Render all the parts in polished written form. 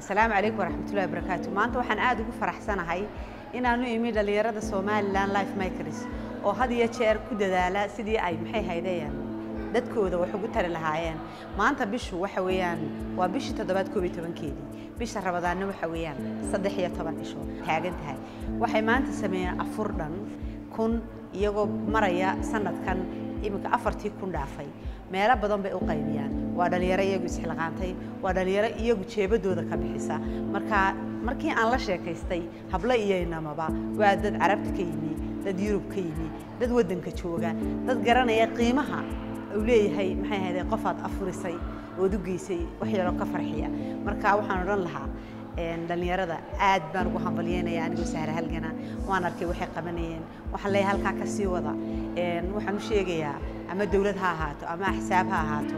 Asalaamu calaykum waraxmatullahi wabarakaatu. Maanta waxaan aada ugu faraxsanahay inaanu imi dhallinyarada Somaliland Life Makers oo had iyo jeer ku dadaala sidii ay maxay haydeen dadkooda wax ugu tari lahaayeen. Maanta bishu waxa weeyaan waa bishii toddobaad 11-keedii, bisha Rabadaanna waxa weeyaan 13 cisho taagan tahay. Waxay maanta sameeyeen afur dhan 1000, iyagoo maraya sanadkan iminka 4000 dhaafay. Meelo badan bay u qaybiyaan. Waa dhalinyaro iyagu isxilqaantay, waa dhalinyaro iyagu jeebadooda ka bixisa. Marka markii aan la sheekaystay hablo iyo inamaba, waa dad Carabta ka yimi, dad Yurub ka yimi, dad waddanka jooga, dad garanaya qiimaha uu leeyahay maxay ahayd qofaad afurisay ood u geysay wax yaroo ka farxiya. Marka waxaan odhan lahaa dhalinyarada aad baan ugu hambalyeynaya. Anigoo Sahra Halgana waan arkay waxay qabanayeen, waxaan leeyahay halkaa ka sii wada. Waxaan u sheegayaa ama dawlad ha ahaato ama axsaab ha ahaato,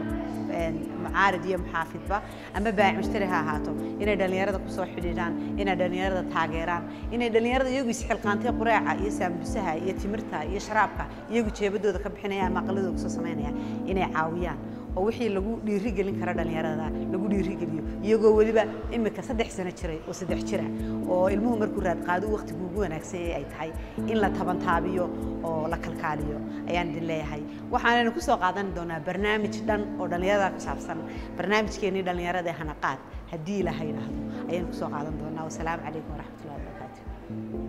mucaarid iyo muxaafidba, ama baac mushtari ha ahaato, inay dhalinyarada kusoo xidhiidhaan, inay dhalinyarada taageeraan, inay dhalinyarada iyagu isxilqaantay qureeca iyo saambusaha iyo timirta iyo sharaabka iyagu jeebadooda ka bixinaya ama aqaladooda kusoo samaynaya inay caawiyaan, oo wixii lagu dhiirigelin karo dhalinyarada lagu dhiirigeliyo, iyagoo weliba imika 3 sano jiray oo 3 jira, oo ilmuhu markuu raad qaado waqtigu ugu wanaagsan ay tahay in la tabantaabiyo oo la kalkaaliyo ayaan idin leeyahay. Waxaanaynu ku soo qaadan doonaa barnaamij dhan oo dhalinyarada ku saabsan, barnaamijkeenii dhalinyarada ee Hanaqaad haddii Ilaahay yidhaahdo ayaynu kusoo qaadan doonaa. Wasalaamu calaykum waraxmatullahi wabarakaatu.